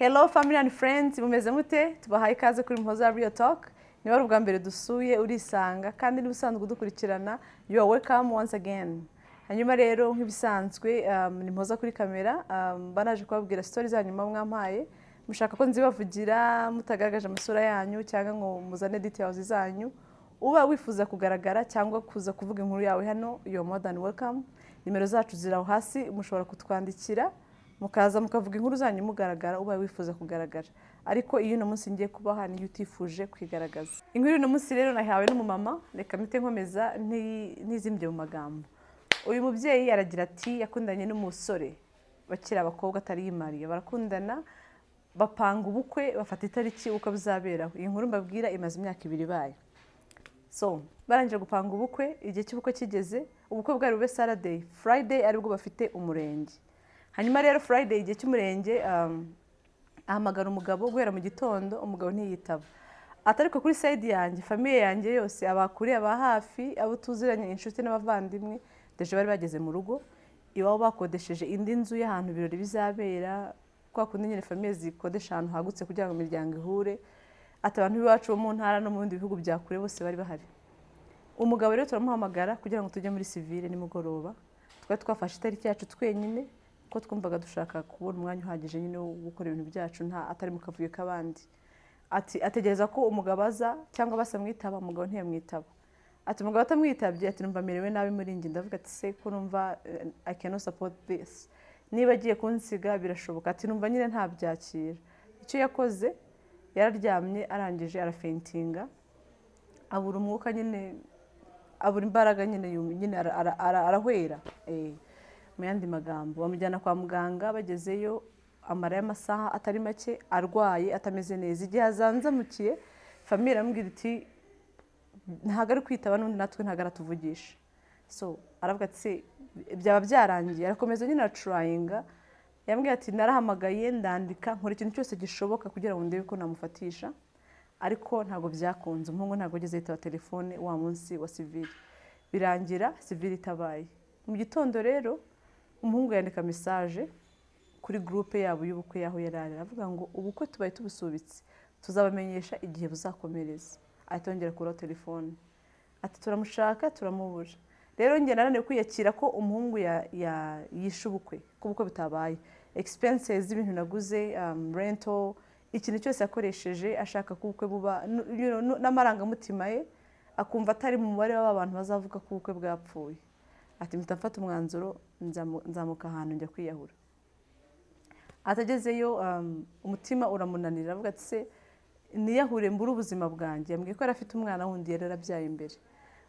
Hello family and friends, mumeze mute? Tubahaye ikaze kuri Muhoza Real Talk. Niba ari ubwa mbere dusuye, urisanga, kandi niba usanzwe udukurikirana, you are welcome once again. Hanyuma rero nk'ibisanzwe, ni Muhoza kuri kamera, banaje kubabwira stories zanyu muba mwampaye, mushaka ko nzibavugira mutagaragaje amasura yanyu cyangwa ngo muzane details zanyu. Uba wifuza kugaragara cyangwa kuza kuvuga inkuru yawe hano, you are more than welcome. Nimero zacu ziri aho hasi, mushobora kutwandikira mukaza mukavuga inkuru zanyu mugaragara, ubaye wifuza kugaragara. Ariko iyo uno munsi ngiye kubaha niyo utifuje kwigaragaza. Inkuru y'uno munsi rero nahawe n'umumama. Reka mpite nkomeza ntizimbye mu magambo. Uyu mubyeyi aragira ati yakundanye n'umusore bakiri abakobwa, atari yimariye, barakundana, bapanga ubukwe, bafata itariki ubukwe buzaberaho. Iyi nkuru mbabwira imaze imyaka 2 ibaye. So barangije gupanga ubukwe, igihe cy'ubukwe kigeze, ubukwe bwari bube Saturday, Friday aribwo bafite umurenge. Hanyuma rero Friday igihe cy'umurenge, ahamagara umugabo guhera mu gitondo, umugabo ntiyitaba. Ati ariko kuri side yanjye, famille yanjye yose, abakure, aba hafi, abo tuziranye, inshuti n'abavandimwe, déjà bari bageze mu rugo iwabo, bakodesheje indi nzu y'ahantu ibirori bizabera, kwa kundi nyine famille zikodesha ahantu hagutse kugira ngo imiryango ihure. Ati abantu b'iwacu bo mu ntara no mu bindi bihugu bya kure bose bari bahari. Umugabo rero turamuhamagara kugira ngo tujye muri civil nimugoroba. Twari twafashe itariki yacu twenyine kuko twumvaga dushaka kubona umwanya uhagije nyine wo gukora ibintu byacu nta atari mu kavuyo k'abandi. Ati ategereza ko umugabo aza cyangwa basa amwitaba, umugabo ntiyamwitaba. Ati umugabo atamwitabye, ati numva merewe nabi muri njye. Ndavuga ati se ko numva I cannot support this, niba agiye kunsiga birashoboka. Ati numva nyine ntabyakira. Icyo yakoze, yararyamye, arangije arafaintinga, abura umwuka nyine, abura imbaraga nyine, nyine arahwera. Mu yandi magambo, bamujyana kwa muganga. Bagezeyo amara y'amasaha atari make arwaye, atameze neza. Igihe azanzamukiye, famille iramubwira iti ntabwo ari kwitaba n'undi, natwe ntabwo aratuvugisha. So aravuga ati se byaba byarangiye? Arakomeza nyine aratryinga. Yambwiye ati narahamagaye, ndandika, nkora ikintu cyose gishoboka kugira ngo ndebe ko namufatisha, ariko ntabwo byakunze. Umuhungu ntabwo ageze yitaba telefone wa munsi wa civil. Birangira civil itabaye. Mu gitondo rero umuhungu yandika message kuri groupe yabo y'ubukwe y'aho yari ari, aravuga ngo ubukwe tubaye tubusubitse, tuzabamenyesha igihe buzakomereza. Ahita yongera kuraho telefone. Ati turamushaka turamubura. Rero njye nananiwe kwiyakira ko umuhungu yishe ubukwe, ko ubukwe butabaye. Expenses z'ibintu naguze, rental, ikintu cyose yakoresheje ashaka ko ubukwe buba, n'amarangamutima ye akumva atari mu mubare w'abantu bazavuga ko ubukwe bwapfuye. Ati mpita mfata umwanzuro, nzamuka ahantu njya kwiyahura. Atagezeyo, umutima uramunanira, aravuga ati se niyahure mbure ubuzima bwanjye? Yambwiye ko yari afite umwana wundi yari yarabyaye imbere.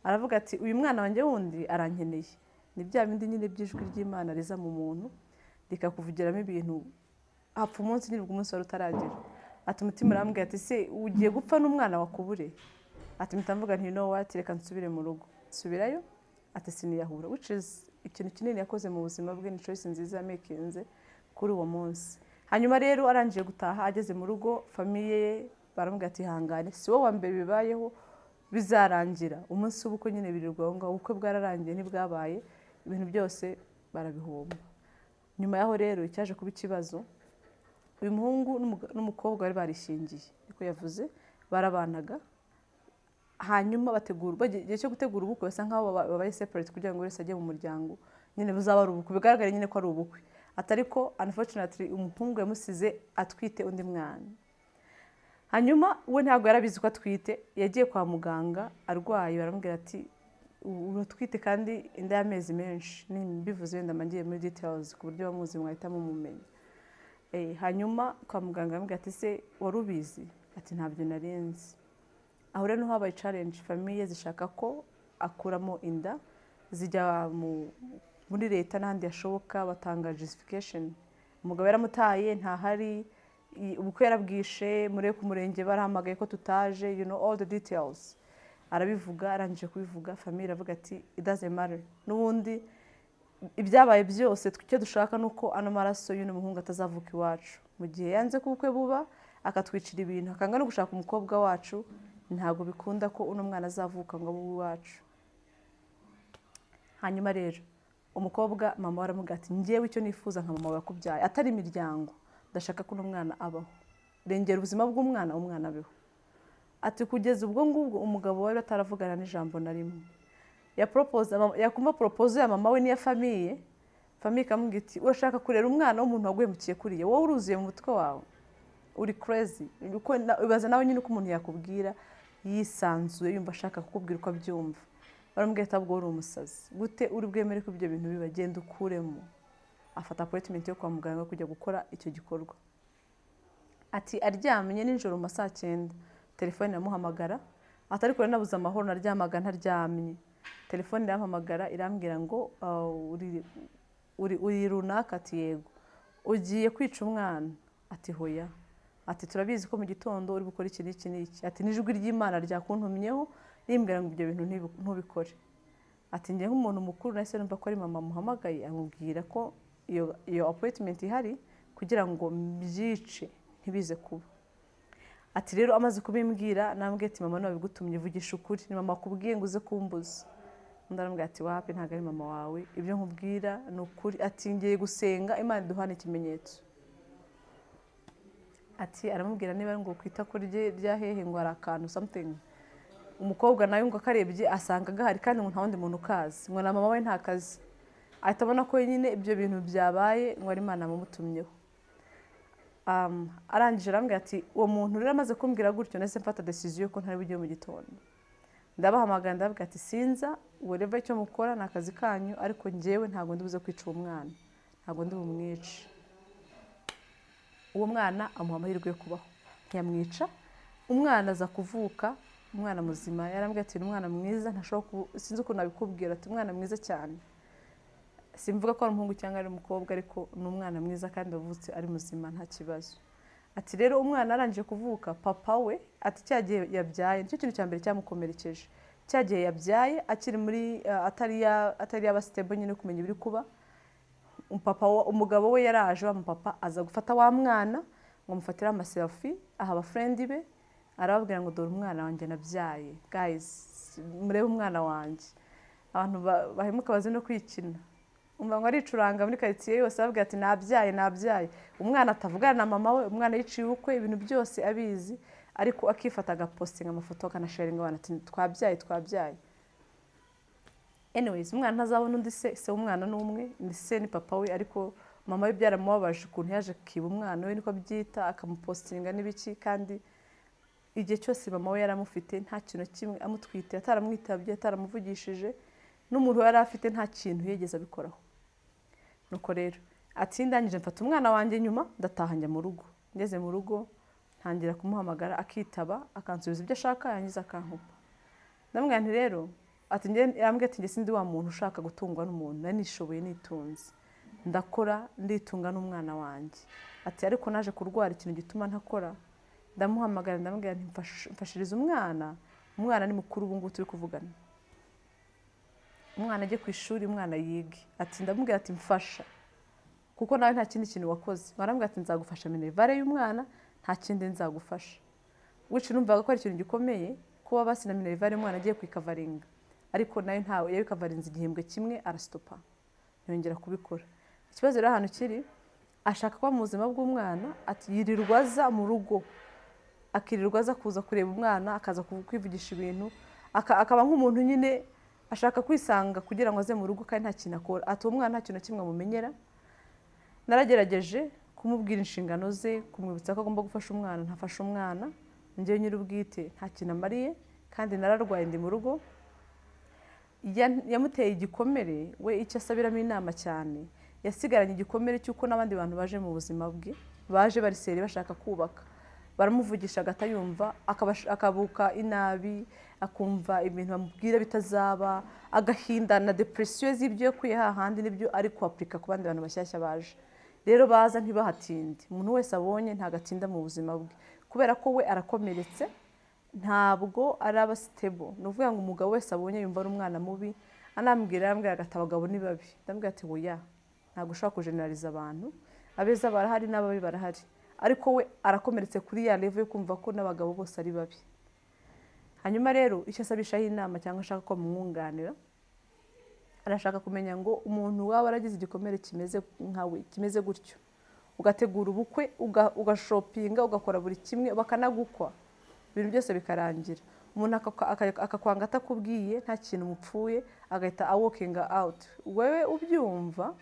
Aravuga ati uyu mwana wanjye wundi arankeneye. Ni bya bindi nyine by'ijwi ry'Imana riza mu muntu rikakuvugiramo ibintu. Hapfa umunsi nibwo umunsi wari utaragera. Ati umutima urambwira ati se ugiye gupfa n'umwana wakubure? Ati mpita mvuga nti no what, reka nsubire mu rugo. Nsubirayo. Ati siniyahura, which is ikintu kinini yakoze mu buzima bwe, ni choice nziza yamakinze kuri uwo munsi. Hanyuma rero arangije gutaha, ageze mu rugo, famille ye baramubwira ati hangane, si wowe wa mbere bibayeho, bizarangira. Umunsi w'ubukwe nyine birirwa aho ngaho, ubukwe bwararangiye ntibwabaye, ibintu byose barabihomba. Nyuma yaho rero icyaje kuba ikibazo, uyu muhungu n'umukobwa bari barishingiye, niko yavuze, barabanaga. Hanyuma bategura, igihe cyo gutegura ubukwe basa nkaho babaye separate kugira ngo buri wese ajye mu muryango nyine, buzaba ari ubukwe, bigaragare nyine ko ari ubukwe. Atari ko unfortunately umuhungu yamusize atwite undi mwana. Hanyuma we ntabwo yarabizi ko atwite. Yagiye kwa muganga arwaye, baramubwira ati uratwite kandi inda y'amezi menshi. Mbivuze wenda mba ngiye muri details ku buryo bamuzi mwahita mumumenya. Hanyuma kwa muganga baramubwira ati se wari ubizi? Ati ntabyo nari nzi. Aho rero niho habaye challenge. Famille zishaka ko akuramo inda, zijya muri leta n'ahandi hashoboka, batanga justification: umugabo yaramutaye, ntahari, ubukwe yarabwishe, muri ku murenge barahamagaye ko tutaje, you know all the details. Arabivuga. Arangije kubivuga, famille iravuga ati it doesn't matter, n'ubundi ibyabaye byose, icyo dushaka ni uko ano maraso y'uno muhungu atazavuka iwacu. Mu gihe yanze ko ubukwe buba, akatwicira ibintu, akanga no gushaka umukobwa wacu, ntabwo bikunda ko uno mwana azavuka ngo abe uwacu. Hanyuma rero umukobwa, mama we aramubwira ati njyewe icyo nifuza nka mama wakubyaye, atari imiryango, Ndashaka ko uno mwana abaho, rengera ubuzima bw'umwana, umwana abeho." Ati kugeza ubwo ngubwo umugabo wari bataravugana n'ijambo na rimwe. Ya propose, yakumva proposal ya mama we n'iya famille, famille ikamubwira iti: "Urashaka kurera umwana w'umuntu waguhemukiye kuriya? Wowe uruzuye mu mutwe wawe? Uri crazy?" Ibaza nawe nyine uko umuntu yakubwira yisanzuye, yumva ashaka kukubwira uko abyumva. Baramubwira ati: "Ahubwo uri umusazi, gute uri bwemere ko ibyo bintu biba? Genda ukuremo." Afata appointment yo kwa muganga kujya gukora icyo gikorwa. Ati aryamye nijoro mu ma saa 9, telefone iramuhamagara. Ati ariko rero nabuze amahoro, naryamaga ntaryamye. Telefone irampamagara, irambwira ngo: "Uri runaka?" Ati: "Yego." "Ugiye kwica umwana?" Ati: "Hoya." Ati: "Turabizi ko mu gitondo uri gukora iki n'iki n'iki." Ati n'ijwi ry'Imana ryakuntumyeho rimbwira ngo ibyo bintu ntubikore. Ati njye nk'umuntu mukuru nahise numva ko ari mama muhamagaye, amubwira ko iyo appointment ihari kugira ngo mbyice, ntibize kuba. Ati rero amaze kubimbwira, nambwiye ati: "Mama nabigutumye, vugisha ukuri, ni mama akubwiye ngo uze kumbuza?" Undi aramubwira ati: "Wapi, ntabwo ari mama wawe, ibyo nkubwira ni ukuri." Ati ngiye gusenga, Imana iduhane ikimenyetso. Ati aramubwira niba ngo ku itako rye rya hehe ngo hari akantu, something. Umukobwa nawe ngo akarebye asanga gahari, kandi ngo nta wundi muntu ukazi, ngo na mama we ntakazi. Ahita abona ko nyine ibyo bintu byabaye, ngo ari Imana yamutumyeho. Arangije arambwira ati: "Uwo muntu rero amaze kumbwira gutyo, nahise mfata decision ko ntari bujye mu gitondo. Ndabahamagara, ndababwira ati: 'Sinza, whatever icyo mukora ni akazi kanyu, ariko njyewe ntabwo ndi buze kwica uwo mwana, ntabwo ndi bumwice.'" Uwo mwana amuha amahirwe yo kubaho, ntiyamwica. Umwana aza kuvuka, umwana muzima. Yarambwiye ati: "Ni umwana mwiza, ntashobora sinzi ukuntu nabikubwira." Ati: "Umwana mwiza cyane, simvuga ko ari umuhungu cyangwa ari umukobwa, ariko ni umwana mwiza kandi wavutse ari muzima, nta kibazo." Ati rero umwana arangije kuvuka, papa we, ati cya gihe yabyaye nicyo kintu cya mbere cyamukomerekeje. Cya gihe yabyaye akiri muri atari yaba stable nyine kumenya ibiri kuba, umugabo we yaraje, wa mupapa aza gufata wa mwana ngo amufatire ama selfie, aha aba friend be, arababwira ngo: "Dore umwana wanjye nabyaye, guys, murebe umwana wanjye." Abantu bahemuka bazi no kwikina. Umva ngo aricuranga muri karitsiye yose, ababwira ati: "Nabyaye, nabyaye." Umwana atavugana na mama we, umwana yiciye ubukwe, ibintu byose abizi, ariko akifata agapostinga amafoto, akanasharinga abantu ati: "Twabyaye, twabyaye." Anyways, umwana ntazabona undi se. Se w'umwana ni umwe, ni se, ni papa we. Ariko mama we byaramubabaje ukuntu yaje akiba umwana we, niko abyita, akamupostinga n'ibiki, kandi igihe cyose mama we yaramufite nta kintu na kimwe, amutwite ataramwitabye, ataramuvugishije, n'umuntu yari afite nta kintu yigeze abikoraho. Nuko rero ati ndangije mfata umwana wanjye, nyuma ndataha, njya mu rugo. Ngeze mu rugo ntangira kumuhamagara, akitaba, akansubiza ibyo ashaka, yangiza akankupa. Ndamubwira nti rero, ati njye, yambwiye ati: "Njye sindi wa muntu ushaka gutungwa n'umuntu, nari nishoboye, nitunze, ndakora, nditunga n'umwana wanjye." Ati ariko naje kurwara ikintu gituma ntakora. Ndamuhamagara, ndamubwira nti: "Mfashiriza umwana." Umwana ni mukuru ubu ngubu turi kuvugana. Umwana ajye ku ishuri, umwana yige. Ati ndamubwira ati: "Mfasha kuko nawe nta kindi kintu wakoze." Barambwira ati: "Nzagufasha minerval y'umwana, nta kindi nzagufasha." Which numvaga ko ari ikintu gikomeye kuba basi na minerval y'umwana agiye kwikavaringa, ariko nayo ntawe yabikavarinze. Igihembwe kimwe arasitopa, ntiyongera kubikora. Ikibazo rero ahantu kiri, ashaka kuba mu buzima bw'umwana. Ati yirirwa aza mu rugo, akirirwa aza kuza kureba umwana, akaza kwivugisha ibintu, akaba nk'umuntu nyine ashaka kwisanga kugira ngo aze mu rugo, kandi nta kintu akora. Ati uwo mwana nta kintu na kimwe amumenyera. Naragerageje kumubwira inshingano ze, kumwibutsa ko agomba gufasha umwana, ntafashe umwana. Njyewe nyir'ubwite nta kintu amariye, kandi nararwaye, ndi mu rugo. Yamuteye igikomere. We icyo asabiramo inama cyane, yasigaranye igikomere cy'uko n'abandi bantu baje mu buzima bwe, baje bari sérieux bashaka kubaka, baramuvugisha agatayumva, akabuka inabi, akumva ibintu bamubwira bitazaba, agahinda na depression z'ibyo yakuye hahandi n'ibyo ari kwapurika ku bandi bantu bashyashya baje. Rero baza ntibahatinde. Umuntu wese abonye ntabwo atinda mu buzima bwe, kubera ko we arakomeretse, ntabwo araba stable. Ni ukuvuga ngo umugabo wese abonye yumva ari umwana mubi. Anambwira, arambwira ati: "Abagabo ni babi." Ndambwira ati: "Oya, ntabwo ushobora kujeneraliza abantu, abeza barahari n'ababi barahari." Ariko we arakomeretse kuri ya level yo kumva ko n'abagabo bose ari babi. Hanyuma rero icyo asabishaho inama cyangwa ashaka ko bamwunganira, arashaka kumenya ngo umuntu waba waragize igikomere kimeze nkawe, kimeze gutyo, Ugategura ubukwe, ugashoppinga, ugakora buri kimwe, bakanagukwa, ibintu byose bikarangira, umuntu akakwanga atakubwiye, nta kintu mupfuye, agahita awalkinga out. Wowe ubyumva,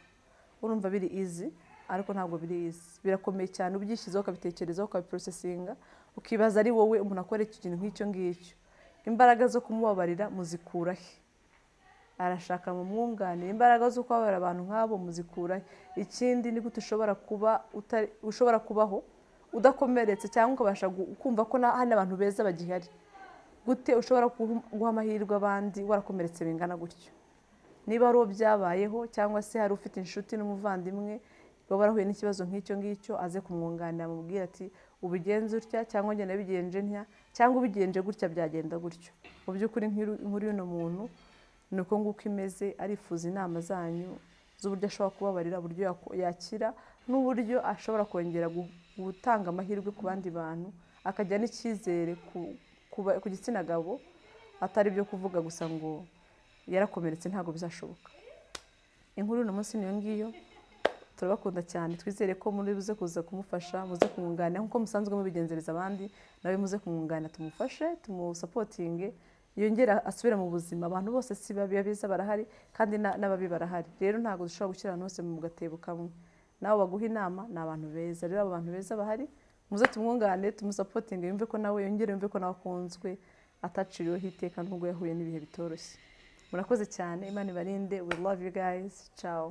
urumva biri easy, ariko ntabwo biri easy, birakomeye cyane. Ubyishyizeho, ukabitekerezaho, ukabiprocessinga, ukibaza ari wowe umuntu akora ikintu nk'icyo ngicyo, imbaraga zo kumubabarira muzikura he? Arashaka mu mwunganire. Imbaraga zo kubabarira abantu nk'abo muzikura he? Ikindi, ni gute ushobora kuba ushobora kubaho udakomeretse, cyangwa ukabasha kumva ko hari n'abantu beza bagihari? Gute ushobora guha amahirwe abandi warakomeretse bingana gutyo? Niba ari uwo byabayeho, cyangwa se hari ufite inshuti n'umuvandimwe waba warahuye n'ikibazo nk'icyo ngicyo, aze kumwunganira, amubwire ati: "Ubigenze utya," cyangwa "Ngenda bigenje ntya," cyangwa "Ubigenje gutya byagenda gutyo." Mu by'ukuri, inkuru y'uno muntu ni uko nguko imeze. Arifuza inama zanyu z'uburyo ashobora kubabarira, uburyo yakira, n'uburyo ashobora kongera gutanga amahirwe ku bandi bantu, akajya n'icyizere ku gitsina gabo, atari ibyo kuvuga gusa ngo yarakomeretse, ntabwo bizashoboka. Inkuru uno munsi niyo ngiyo. Turabakunda cyane. Twizere ko muri buze kuza kumufasha, muze kumwunganira nk'uko musanzwe mubigenzereza abandi. Nawe muze kumwunganira, tumufashe, tumusupportinge, yongere asubire mu buzima. Abantu bose si babi, abeza barahari kandi n'ababi barahari. Rero ntabwo dushobora gushyira abantu bose mu gatebo kamwe. Nawe baguha inama ni abantu beza. Rero abo bantu beza bahari, muze tumwunganire, tumusupportinge, yumve ko nawe yongere yumve ko nawe akunzwe, ataciriweho iteka nubwo yahuye n'ibihe bitoroshye. Murakoze cyane, Imana ibarinde. We love you guys. Ciao.